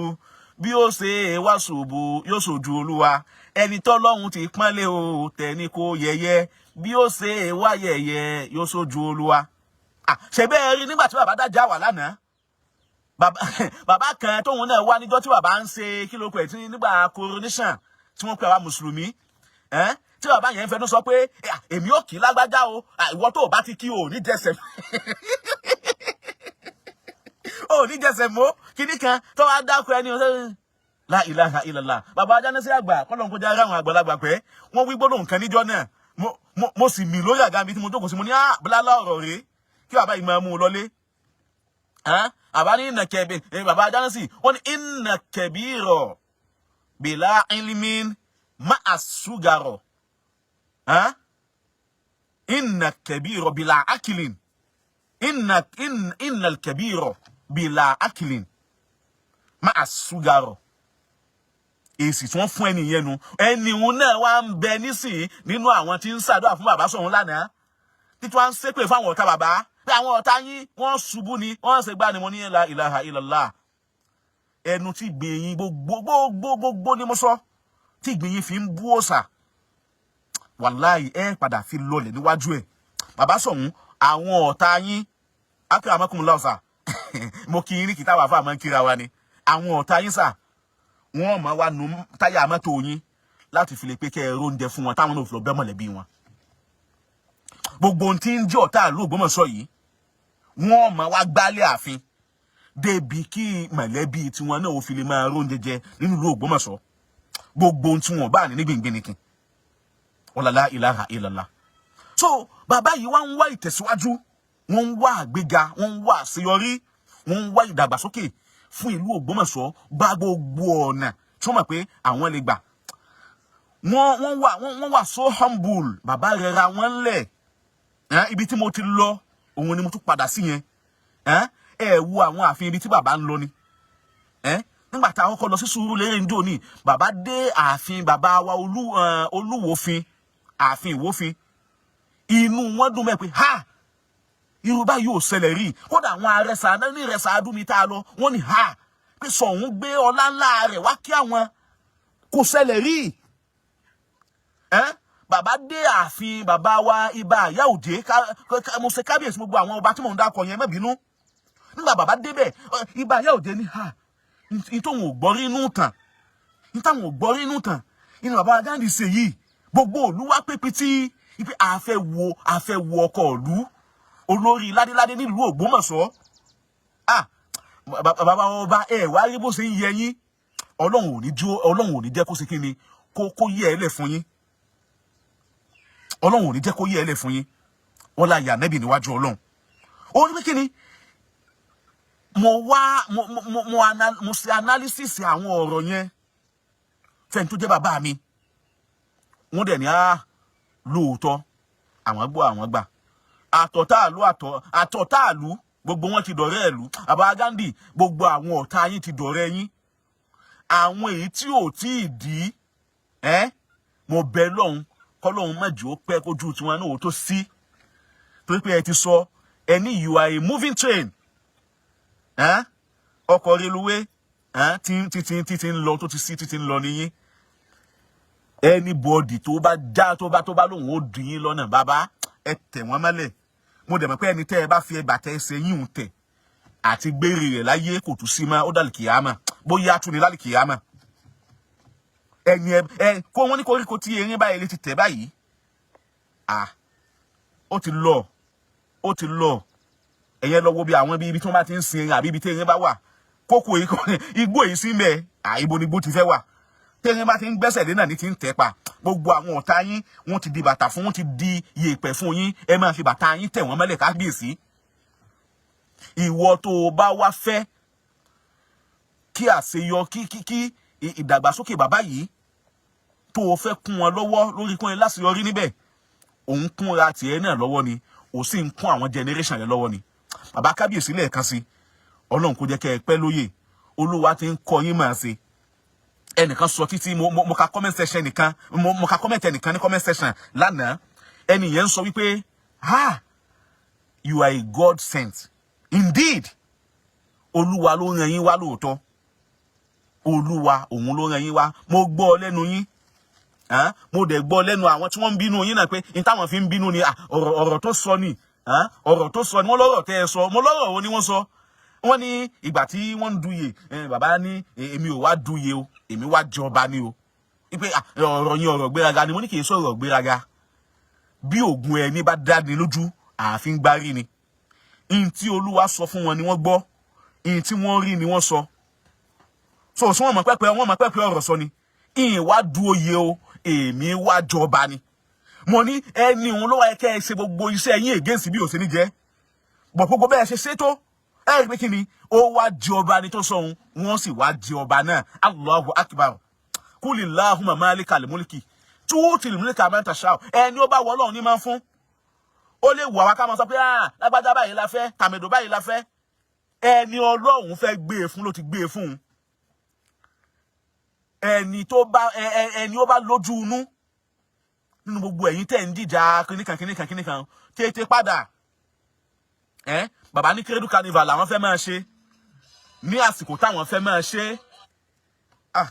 A: bí ó ṣe wá ṣubú, yóò ṣojú Olúwa. Ẹni tọ́lọ́run ti pọ́nlé o, tẹ̀ní kó yẹ̀yẹ́, bí ó ṣe wá yẹ̀yẹ́, yóò ṣojú Olúwa. Ṣe bẹ́ẹ̀ rí nígbà tí bàbá dájà wà lánàá, bàbá kan tóun náà wá níjọ́ tí bàbá ń ṣe kí ló pẹ̀ tí nígbà coronation tí wọ́n pe àwa mùsùlùmí, tí bàbá yẹn ń fẹnu sọ pé èmi ò kí lágbájá o, ìwọ tó o bá ti kí o ò ní jẹsẹ̀, o ò ní jẹsẹ̀ mọ́ kíní kan tó wá dákọ ẹni ọ̀sẹ̀. La ilaha illallah. Bàbá Ajánásí àgbà, kọ́lọ́n kó já ráwọn àgbàlagbà pẹ́, wọ́n wí gbólóhùn kan níjọ́ náà, mo sì mì lórí àga mi tí mo jókòó sí. Mo ní bílálà ọ̀rọ̀ rèé kí bàbá yìí máa mú un lọlé. Bàbá ní ìnà kẹbí, bàbá Ajánásí wọ́n ní inna kabira bila ilmin ma'a sugaro, inna kabira bila akilin, inna kabira bila akilin ma'a sugaro. Èsì tí wọ́n fún ẹni yẹn nu. Ẹni òun náà wá ń bẹ nísìnyí nínú àwọn tí ń ṣàdúrà fún bàbá sọ̀hún lánàá, títí wọ́n ń ṣépè fáwọn ọ̀tá bàbá pé àwọn ọ̀tá yín, wọ́n ṣubú ni, wọ́n ṣe gbá ni. Mo ní la ilaha illallah. Ẹnu tí gbìyìn gbogbo gbogbo gbogbo ni mo sọ tí gbìyìn fi ń bú òòṣà, wàláì, ẹ padà fi lọlẹ̀ níwájú ẹ̀. Bàbá sọ̀hún, àwọn ọ̀tá yín, akramakumullah sà, mo kí yín ní kìtà wà fún àmọ́ kíra wa ni. Àwọn ọ̀tá yín sà, wọ́n máa wá nu táyà mọ́tò yín láti fi lè pé kẹ́ ẹ róúnjẹ fún wọn, táwọn náà fi lọ bẹ́ mọ̀lẹ́bí wọn. Gbogbo ohun tí ń jẹ́ ọ̀tá ìlú Ògbómọ̀ṣọ́ yìí, wọ́n máa wá gbálẹ̀ ààfin débi kí mọ̀lẹ́bí tiwọn náà ò fi lè máa róúnjẹ jẹ nínú ìlú Ògbómọ̀ṣọ́. Gbogbo ohun tí wọn bá ní ní gbìngbìn nìkan, wala ilaha illallah. So bàbá yìí wá ń wá ìtẹ̀síwájú, wọ́n ń wá àgbéga, wọ́n ń wá àṣeyọrí, wọ́n ń wá ìdàgbàsókè fún ìlú Ògbómọ̀ṣọ́ gba gbogbo ọ̀nà tí wọ́n mọ̀ pé àwọn lè gbà. Wọ́n wà so humble. Bàbá rẹra wọ́n lẹ̀. Ibi tí mo ti lọ, òun ni mo tún padà sí yẹn. Ẹ wo àwọn ààfin ibi tí bàbá ń lọ ni. Nígbà tá a kọ́kọ́ lọ sí Sùúrùlérè ń dò ní, bàbá dé ààfin bàbá wa Olúwòfin, ààfin Ìwòfin, inú wọn dùn mẹ́ pé ha, irú báyìí ò ṣẹlẹ̀ rí. Kódà àwọn arẹsà ní ìrẹsà adúmi tá a lọ, wọ́n ní ha, pé Ṣọ̀ún gbé ọlá ńlá rẹ̀ wá kí àwọn, kò ṣẹlẹ̀ rí. Bàbá dé ààfin bàbá wa Ibà Àyà Òjé, mo ṣe kábíyèsí gbogbo àwọn ọba tí mò ń dákọ yẹn, má bínú. Nígbà bàbá débẹ̀, Ibà Àyà Òjé ní ha, ní tóun ò gbọ́ rí inú tàn, ní táwọn ò gbọ́ rí inú tàn inú bàbá Gandhi ṣe yìí. Gbogbo òlú wá pépé tí ipe àfẹ́ wo ọkọ̀ ìlú, olórí ládéládé nílùú Ògbómọ̀ṣọ́. Ah, bàbá ọba, ẹ wá rí bó ṣe ń yẹ yín. Ọlọ́run ò ní jó, Ọlọ́run ò ní jẹ́ kó ṣe kí ni kó yẹ ẹ lẹ̀ fún yín. Ọlọ́run ò ní jẹ́ kó yẹ ẹ lẹ̀ fún yín. Wọ́n la yà nẹ́bì níwájú Ọlọ́run. Ó ní pé kí ni mo wá mo mo mo mo ṣe analysis àwọn ọ̀rọ̀ yẹn fẹ́ni tó jẹ́ bàbá mi. Wọ́n dẹ̀ ní á lóòótọ́, àwọn gbọ́, àwọn gbà. Àtọ̀tàlú àtọ̀tàlú gbogbo wọn ti dọ̀rẹ́ ìlú. Bàbá Gandhi, gbogbo àwọn ọ̀tá yín ti dọ̀rẹ́ yín. Àwọn èyí tí ò tí ì dí ẹ́, mo bẹ lọ́hùn kọ́lọ́hún mẹ́jọ ó pẹ́ kójú tiwọn náà ó tó sí, torí pé ẹ ti sọ ẹ ní you are a moving train, ọkọ̀ reluwé tí tí tí tí ń lọ tó ti sí títí ń lọ níyín. Anybody tó bá já, tó bá lóun ó dùn yín lọ́nà, bàbá, ẹ tẹ̀ wọ́n mọ́lẹ̀. Mo dẹ̀ mọ̀ pé ẹni tẹ́ ẹ bá fi ẹ bàtẹ́ ẹsẹ̀ yín ń tẹ̀ àti gbére rẹ̀ láyé, kò tún sí mọ́. Ó dàlí kìyàmà, bóyá tún ní lálì kìyàmà. Ẹni ẹ kó wọn ní koríko tí erin báyìí lè ti tẹ̀ báyìí. Ah, ó ti lọ, ó ti lọ. Ẹ̀yẹn lọ wo bí àwọn ibi tí wọ́n bá ti ń sin erin àbí ibi tí erin bá wà, kókó igbó yìí sí mẹ́. Àìbo ni igbó ti fẹ́ wà tẹ́rin bá ti ń gbẹ́sẹ̀ lé náà ní ti ń tẹ̀ pa. Gbogbo àwọn ọ̀tá yín, wọ́n ti di bàtà fún, wọ́n ti di yèèpẹ̀ fún yín. Ẹ máa fi bàtà yín tẹ̀ wọ́n mọ́lẹ̀. Kábíyèsí, ìwọ tó o bá wá fẹ́ kí àṣeyọ, kí ìdàgbàsókè bàbá yìí, tó o fẹ́ kún wọn lọ́wọ́ lórí kún ẹ láṣeyọrí níbẹ̀, òun kúnra tiẹ̀ náà lọ́wọ́ ni, ò sì ń kún àwọn generation rẹ lọ́wọ́ ni. Bàbá kábíyèsí, lẹ́ẹ̀kan sí, Ọlọ́run kó jẹ́ kẹ́ ẹ pẹ́ lóyè. Olúwa ti ń kọ́ yín máa ṣe. Ẹnìkan sọ títí, mo ka comment section nìkan, mo ka comment ẹnìkan ní comment section lánàá. Ẹnì yẹn ń sọ wípé, "Ah, you are a God sent indeed." Olúwa ló rán yín wá lóòótọ́. Olúwa òun ló rán yín wá. Mo gbọ́ lẹ́nu yín, mo dẹ̀ gbọ́ lẹ́nu àwọn tí wọ́n ń bínú yín náà pé ní táwọn fi ń bínú ni ọ̀rọ̀ tó sọ ni, ọ̀rọ̀ tó sọ ni. Wọ́n lọ́rọ̀ tẹ́ ẹ sọ. Mo lọ́rọ̀ wo ni wọ́n sọ? Wọ́n ní ìgbà tí wọ́n ń duyè, bàbá ní, "Èmi ò wá duyè o, èmi wá jọba ni o." Wípé ọ̀rọ̀ yín, ọ̀rọ̀ gbéraga ni. Mo ní kì í sọ̀rọ̀ gbéraga. Bí ògùn ẹni bá dáni lójú, ààfin gbárí ni. Ihun tí Olúwa sọ fún wọn ni wọ́n gbọ́, ihun tí wọ́n rí ni wọ́n sọ. So tí wọ́n mọ̀ pẹ́pẹ́, wọ́n mọ̀ pẹ́pẹ́ ọ̀rọ̀ sọ ni. Ìyìn wá du oyè o, èmi wá jọba ni. Mo ní ẹni òun ló wáyé kẹ́ ẹ ṣe gbogbo iṣẹ́ yín against bí ò ṣe ní jẹ́ bọ̀. Gbogbo bẹ́ẹ̀ ṣe ṣe tó, ẹ rí pé kí ni ó wá di ọba ni tó sọ òun, wọ́n sì wá di ọba náà. Allahu akbar. Kulillahumma malikal mulki tuutil mulka man tasha. Ẹni ó bá wọ Ọlọ́run ní máa ń fún. Ó lè wù àwa ká máa sọ pé, "Ah, lágbájá báyìí la fẹ́, tàmẹ̀dò báyìí la fẹ́." Ẹni Ọlọ́run fẹ́ gbé e fún ló ti gbé e fún un. Ẹni tó bá ẹni ó bá lójú inú nínú gbogbo ẹ̀yin tẹ́ ń dìjà kíníkan kíníkan kíníkan, tètè padà. Ẹ bàbá ní Cradle Carnival làwọn fẹ́ máa ṣe ní àsìkò táwọn fẹ́ máa ṣe. Ah,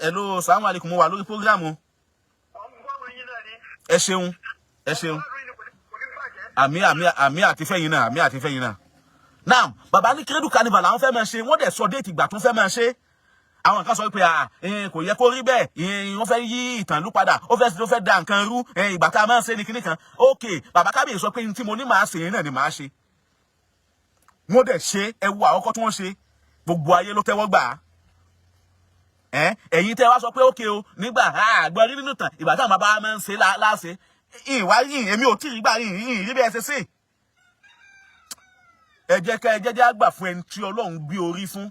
A: hello, salamu alaikum. Mo wà lórí program. Ẹ ṣeun, ẹ ṣeun. Àmì, àmì, àmì àti fẹ́yìn náà, àmì àti fẹ́yìn náà. Now, bàbá ní Cradle Carnival làwọn fẹ́ máa ṣe. Wọ́n dẹ̀ sọ date ìgbà tó fẹ́ máa ṣe. Àwọn kan sọ pé, "Ah, kò yẹ kó rí bẹ́ẹ̀, wọ́n fẹ́ yí ìtàn lú padà, ó fẹ́ da nǹkan rú, ìgbà tá a máa ń ṣe ní kíní kan." Ok, bàbá kábíyèsí sọ pé tí mo ní màá ṣe náà ni màá ṣe. Wọ́n dẹ̀ ṣe. Ẹ wo àkọ́kọ́ tí wọ́n ṣe, gbogbo ayé ló tẹ́wọ́ gbà á. Ẹ̀yin tẹ́ wá sọ pé ókè o, nígbà àgbọ̀ rí nínú tàn, ìgbà táwọn bàbá máa ń ṣe láṣẹ ìwà yìí, èmi ò tí ì gbà yìí rí bí ẹ ṣe ṣe. Ẹ jẹ́ ká ẹ jẹ́jẹ́ àgbà fún ẹni tí Ọlọ́run gbé orí fún.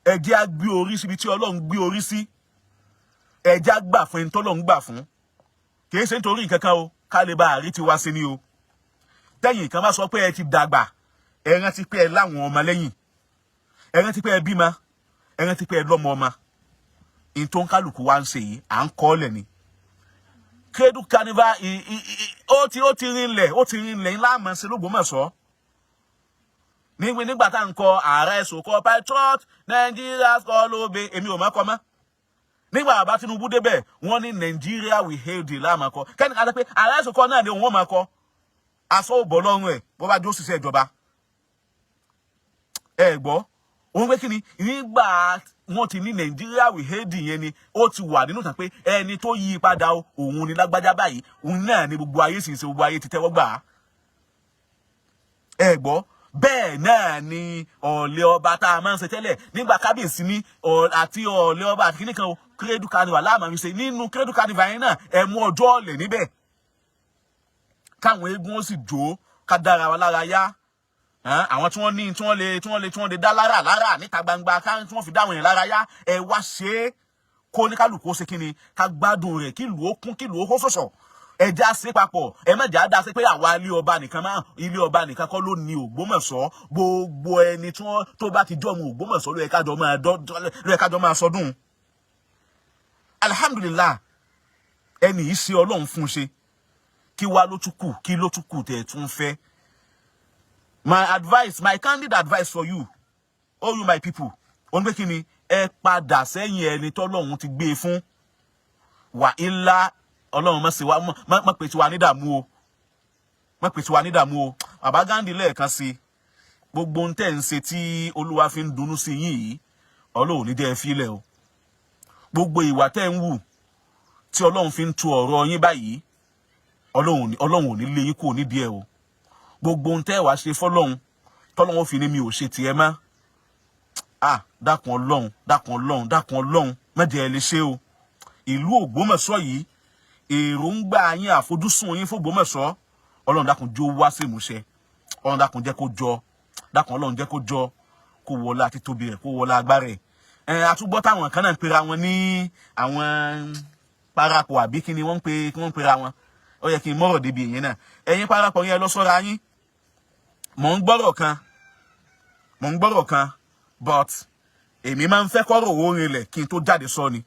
A: Ẹ jẹ́ á gbé orí síbi tí Ọlọ́run gbé orí sí. Ẹ jẹ́ á gbà fún ẹni tọ́lọ́run gbà fún. Kì í ṣe nítorí nǹkan kan o, ká lè bá àrí tiwa sí ni o. Tẹ́yìn kan bá sọ pé ẹ ti dàgbà, ẹ rántí pé ẹ láwọn ọmọ lẹ́yìn, ẹ rántí pé ẹ bímọ, ẹ rántí pé ẹ lọ́mọ ọmọ. In tó ń kálukú wá ń ṣe yìí, à ń kọ́ ọ́lẹ̀ ni. Cradle Carnival, ó ti rinlẹ̀, ó ti rinlẹ̀ ńlá àmọ́ ṣe l'Ógbómọ̀ṣọ́. Nígbà tá à ń kọ ààrẹ sòkò patriot Nigeria kọ́ ló be, èmi ò mọ̀ kọ́ mọ́. Nígbà bàbá Tinubu débẹ̀, wọ́n ní "Nigeria we hail thee" láàmà kọ. Kẹ́ni ká sọ pé ààrẹ sòkò náà ni òun ò máa kọ, aṣọ ò bọ́ lọ́rùn ẹ̀ bó bá jó ṣiṣẹ́ ìjọba. Ẹ gbọ́ òun pé kí ni nígbà wọ́n ti ní "Nigeria we hail thee" yẹn ni ó ti wà nínú tàn pé ẹni tó yí padà o, òun ni lágbájá báyìí. Òun náà ni gbogbo ayé sì ń ṣe, gbogbo ayé ti tẹ́wọ́ gbà á. Ẹ gbọ́, bẹ́ẹ̀ náà ni ọ̀lẹ́ ọba tá a máa ń ṣe tẹ́lẹ̀ nígbà kábíyèsí ní àti ọ̀lẹ́ ọba àti kíníkan o. Cradle Carnival láàmú fi ṣe. Nínú Cradle Carnival yẹn náà, ẹ mú ọjọ́ ọ̀lẹ̀ níbẹ̀, káwọn eégún ó sì jó, ká dára wa lára yá. Àwọn tí wọ́n ní tí wọ́n lè dá lára lára níta gbangba, ká tí wọ́n fi dáwọn yẹn lára yá. Ẹ wá ṣe é, kó ní kálukú ó ṣe kí ni, ká gbádùn rẹ̀, kí ìlú ó kún, kí ìlú ó hó ṣọ̀ṣọ̀. Ẹ já sí papọ̀. Ẹ má jà á dá sí pé àwa ilé ọba nìkan máa, ilé ọba nìkan kọ́ ló ní Ògbómọ̀ṣọ́. Gbogbo ẹni tí wọ́n tó bá ti jọ́ ọmọ Ògbómọ̀ṣọ́ ló yẹ kájọ máa sọdún. Alhamdulillah, ẹni yìí ṣe, Ọlọ́run fún un ṣe. Kí wá ló tún kù? Kí ló tún kù tẹ̀ ẹ̀ tún fẹ́? My advice, my candid advice for you, all you my people, òun pé kí ni Ẹ padà sẹ́yìn ẹni tọ́lọ́run ti gbé e fún wà ilá. Ọlọ́run mọ̀ sí wa, mọ̀ pé tiwa nídààmú o, mọ̀ pé tiwa nídààmú o. Bàbá Ghandi, lẹ́ẹ̀kan sí, gbogbo ohun tẹ́ ń ṣe tí Olúwa fi ń dunnú sí yín yìí, Ọlọ́run ní jẹ́ ẹ fílẹ̀ o. Gbogbo ìwà tẹ́ ń wù tí Ọlọ́run fi ń tu ọ̀rọ̀ yín báyìí, Ọlọ́run ò ní lé yín kúrò nídìí ẹ̀ o. Gbogbo ohun tẹ́ wàá ṣe fọlọ́run tọ́lọ́run fi ní mi ò ṣe tiẹ̀ mọ́, ah, dákun Ọlọ́run, dákun Ọlọ́run, dákun Ọlọ́run, má jẹ́ ẹ lè ṣe o. Ìlú Ògbómọ̀ṣọ́ yìí, èròǹgbà yín, àfojúsùn yín fún Ògbómọ̀ṣọ́, Ọlọ́run dákun jó wá sí ìmúṣẹ. Ọlọ́run dákun jẹ́ kó jọ, dákun Ọlọ́run jẹ́ kó jọ, kó wọlé àti tóbi rẹ̀, kó wọlé agbára ẹ̀. Ẹ̀ àtúgbọ́ táwọn kan náà ń pera wọn ní àwọn parapọ̀, àbí kí ni wọ́n ń pe, kí wọ́n ń pera wọn? Ó yẹ kí n mọ̀rọ̀ débi èyí náà. Ẹ̀yin parapọ̀ yẹn, lọ sọ́ra yín. Mò ń gbọ́rọ̀ kan, mò ń gbọ́rọ̀ kan, but èmi máa ń fẹ́ kọ́rọ̀ owó rinlẹ̀ kí n tó jáde sọ ni.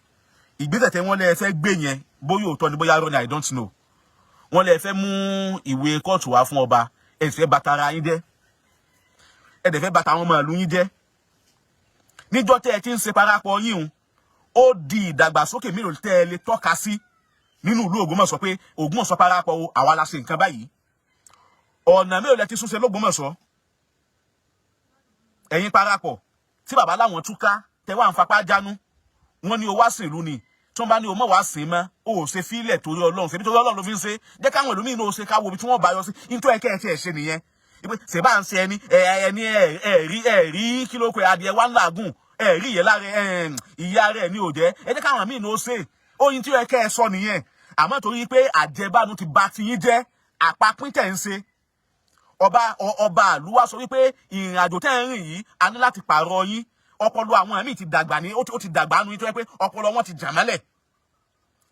A: Ìgbésẹ̀ tẹ́ wọ́n lẹ́ fẹ́ gbé yẹn, bóyá òótọ́ ni, bóyá irọ́ ni, I don't know. Wọ́n lẹ́ fẹ́ mú ìwé kóòtù wá fún ọba. Ẹ sì fẹ́ bàtà ara yín jẹ́, ẹ dẹ̀ fẹ́ bàtà àwọn ọmọ ìlú yín jẹ́. Níjọ́ tẹ́ ẹ ti ń ṣe parapọ̀ yín o, ó di ìdàgbàsókè mélòó tẹ́ ẹ lè tọ́ka sí nínú ìlú Ògbómọ̀ṣọ́ pé Ògbómọ̀ṣọ́ parapọ̀ o, àwa la ṣe nǹkan báyìí? Ọ̀nà mélòó lẹ ti súnṣe lÓgbómọ̀ṣọ́, ẹ̀yin parapọ̀ tí bàbá láwọn túká tẹ wá ń fapá jánu? Wọ́n ní o wá sìn ìlú ni. Tí wọ́n bá ní o mọ̀ wá sìn mọ́, o ò ṣe fílẹ̀ torí Ọlọ́run. Ṣèbí torí Ọlọ́run ló fi ń ṣe? Jẹ́ káwọn ìlú míì ní o ṣe, káwo ibi tí wọ́n bá yọ sí. Nítorí ẹ̀kẹ́ ẹ̀ tí ẹ̀ ṣe nìyẹn. Ṣe bá ń ṣe ẹni ẹni ẹ rí ẹ rí kí ló pe adìẹ wá ń làágùn, ẹ rí ìyẹn lára ìyá rẹ̀ ní òjẹ́. Ẹ jẹ́ káwọn míì ní o ṣe oyin tí ó yẹ kẹ́ ẹ sọ nìyẹn. Àmọ́ torí pé àjẹbánu ti bà tiyín jẹ́, àpapín tẹ̀ ń ṣe, ọba àlúwà sọ wípé ìrìn àjò tẹ́ ń rìn yìí, a ní láti pààrọ̀ yín. Ọpọlọ àwọn míì ti dàgbà ní, ó ti dàgbà nù yín, tó yẹ pé ọpọlọ wọn ti jà mọ́lẹ̀.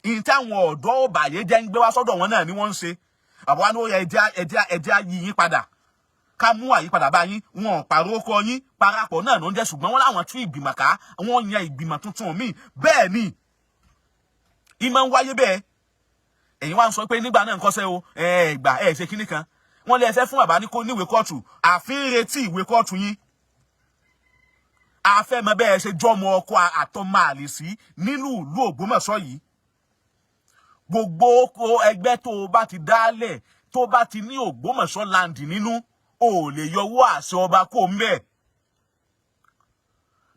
A: Ìyìn tí àwọn ọ̀dọ́ òbàyé jẹ́ ń gbé wá sọ́dọ̀ wọn náà ni wọ́n ń ṣe. Àbọ̀ wa ní ó yẹ ẹjẹ́ yí yín padà, ká mú àyípadà bá yín. Wọn ò pààrọ̀ ọkọ yín, parapọ̀ náà ló ń jẹ́, ṣùgbọ́n wọ́n láwọn tún ìgbìmọ̀ ká, wọ́n yan ìgbìmọ̀ tuntun míì. Bẹ́ẹ̀ ni ìmọ̀ ń wáyé bẹ́ẹ̀. Ẹ̀yin wá ń sọ pé nígbà náà ń kọ́sẹ́ o, ẹ̀ gbà ẹ̀ ṣe kíní kan. Wọ́n lé ẹ fẹ́ fún bàbá ní kó níwèé kóòtù. Àfi ń retí ìwé kóòtù yín. A fẹ́ mọ bẹ́ẹ̀ ṣe jọ́mọ ọkọ àtọmọ àlè sí nínú ìlú Ògbómọ̀ṣọ́ yìí. Gbogbo ẹgbẹ́ tó o bá ti dálẹ̀, tó bá ti ní Ògbómọ̀ṣọ́ land nínú, o ò lè yọwọ́ àṣẹ ọba kó ń bẹ̀.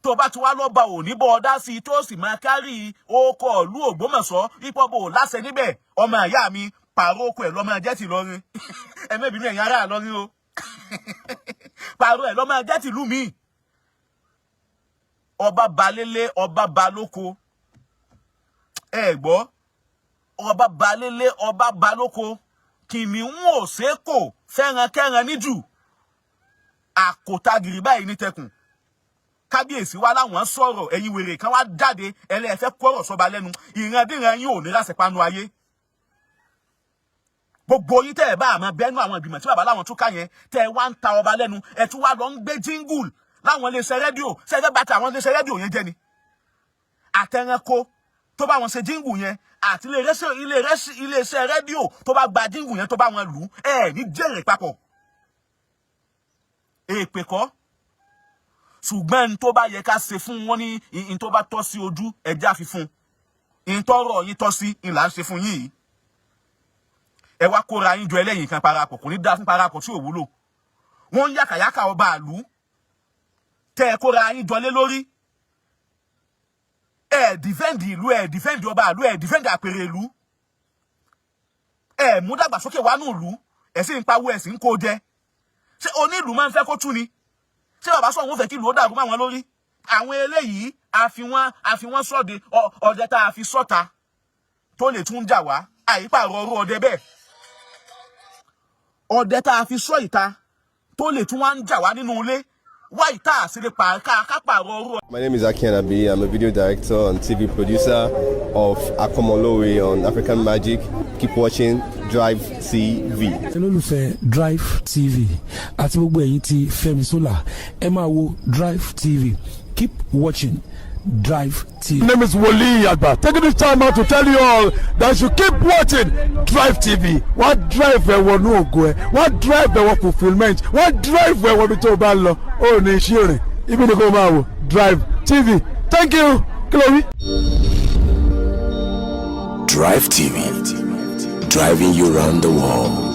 A: Tó bá ti wá lọ́ba ò ní bọ́ ọ dá sí i, tó sì máa kárí okọ̀ ìlú Ògbómọ̀ṣọ́ ipò bò láṣẹ níbẹ̀, ọmọ ìyá mi, pààrọ̀ oko ẹ̀ lọ́mọ jẹ́ ti lọ́rin. Ẹ mẹ́bìnú, ẹ̀yin ará lọ́rin o, pààrọ̀ ẹ̀ lọ́mọ jẹ́ tìlú mi. Ọba balélé, ọba balóko, ẹ gbọ́, ọba balélé, ọba balóko, kìnìún ò ṣe kò fẹ́ràn kẹ́ran níjù, àkótagìrì báyìí ní tẹkùn. Kábíyèsí wa láwọn sọ̀rọ̀, ẹ̀yin wèrè kan wá jáde, ẹlẹ́ẹ̀fẹ́ kọ́rọ̀ sọba lẹ́nu. Ìrandíran yín ò ní láṣẹ panu ayé. Gbogbo yín tẹ́ ẹ bá àmọ́ bẹ́nu àwọn ìgbìmọ̀ tí bàbá láwọn tún ká yẹn, tẹ́ ẹ wá ń ta ọba lẹ́nu, ẹ tún wá lọ ń gbé jingle láwọn iléeṣẹ́ rédíò. Ṣé ẹ fẹ́ bàtà àwọn iléeṣẹ́ rédíò yẹn jẹ́ ni? Àtẹranko tó bá wọn ṣe jingle yẹn àti iléeṣẹ́ rédíò tó bá gba jingle yẹn, tó bá wọn lù ú, ẹ ní jèrè papọ̀. Èpè kọ́, ṣùgbọ́n n tó bá yẹ ká ṣe fún wọn ní n tó bá tọ́ sí ojú ẹja fi fún n tọrọ yín tọ́ sí n là ń ṣe fún yín yìí. Ẹ wá kóra yín jọ ẹlẹ́yìn kan parapọ̀, kò ní dá fún parapọ̀ tí ò wúlò. Wọ́n ń yàkàyàkà ọba àlú tẹ́ ẹ kóra yín jọ lé lórí. Ẹ defend ìlú, ẹ defend ọba àlú, ẹ defend àpèrè ìlú, ẹ mú dàgbàsókè wánú ìlú, ẹ sì ń pawó, ẹ sì ń kó jẹ. Ṣé onílù máa ń fẹ́ kó tú ni? Ṣé bàbá sọ̀rọ̀ wọn fẹ́ kí ìlú ó dàrú máwọn lórí? Àwọn eléyìí, àfi wọn sọ̀dẹ̀ ọdẹ tá a fi sọ́ta tó lè tún jà wá, àyípàrọ̀ ọrú ọdẹ bẹ́ẹ̀. Ọdẹ tá a fi sọ ìta tó lè tún wá ń jà wá nínú ilé wá ìta àṣírí ká pààrọ̀ ọrú.
B: My name is Aki Anabi. I'm a video director and TV producer of Akomolowe on African Magic. Keep watching Drive TV.
C: Olólùfẹ́ Drive TV àti gbogbo ẹ̀yin tí Fẹ́mi Sola, ẹ máa wo Drive TV. Keep watching Drive TV.
D: My name is Wole Agba. Taking this time out to tell you all that you keep watching Drive TV. Wọ́n drive ẹ wọnú ògo ẹ, wọ́n drive ẹ wọ fulfilment, wọ́n drive ẹ wọ ibi tó o bá ń lọ. Ó ní iṣẹ́ rìn, ibi ni kò máa wò Drive TV. Thank you. Kí ló wí.
E: Drive TV, driving you round the world.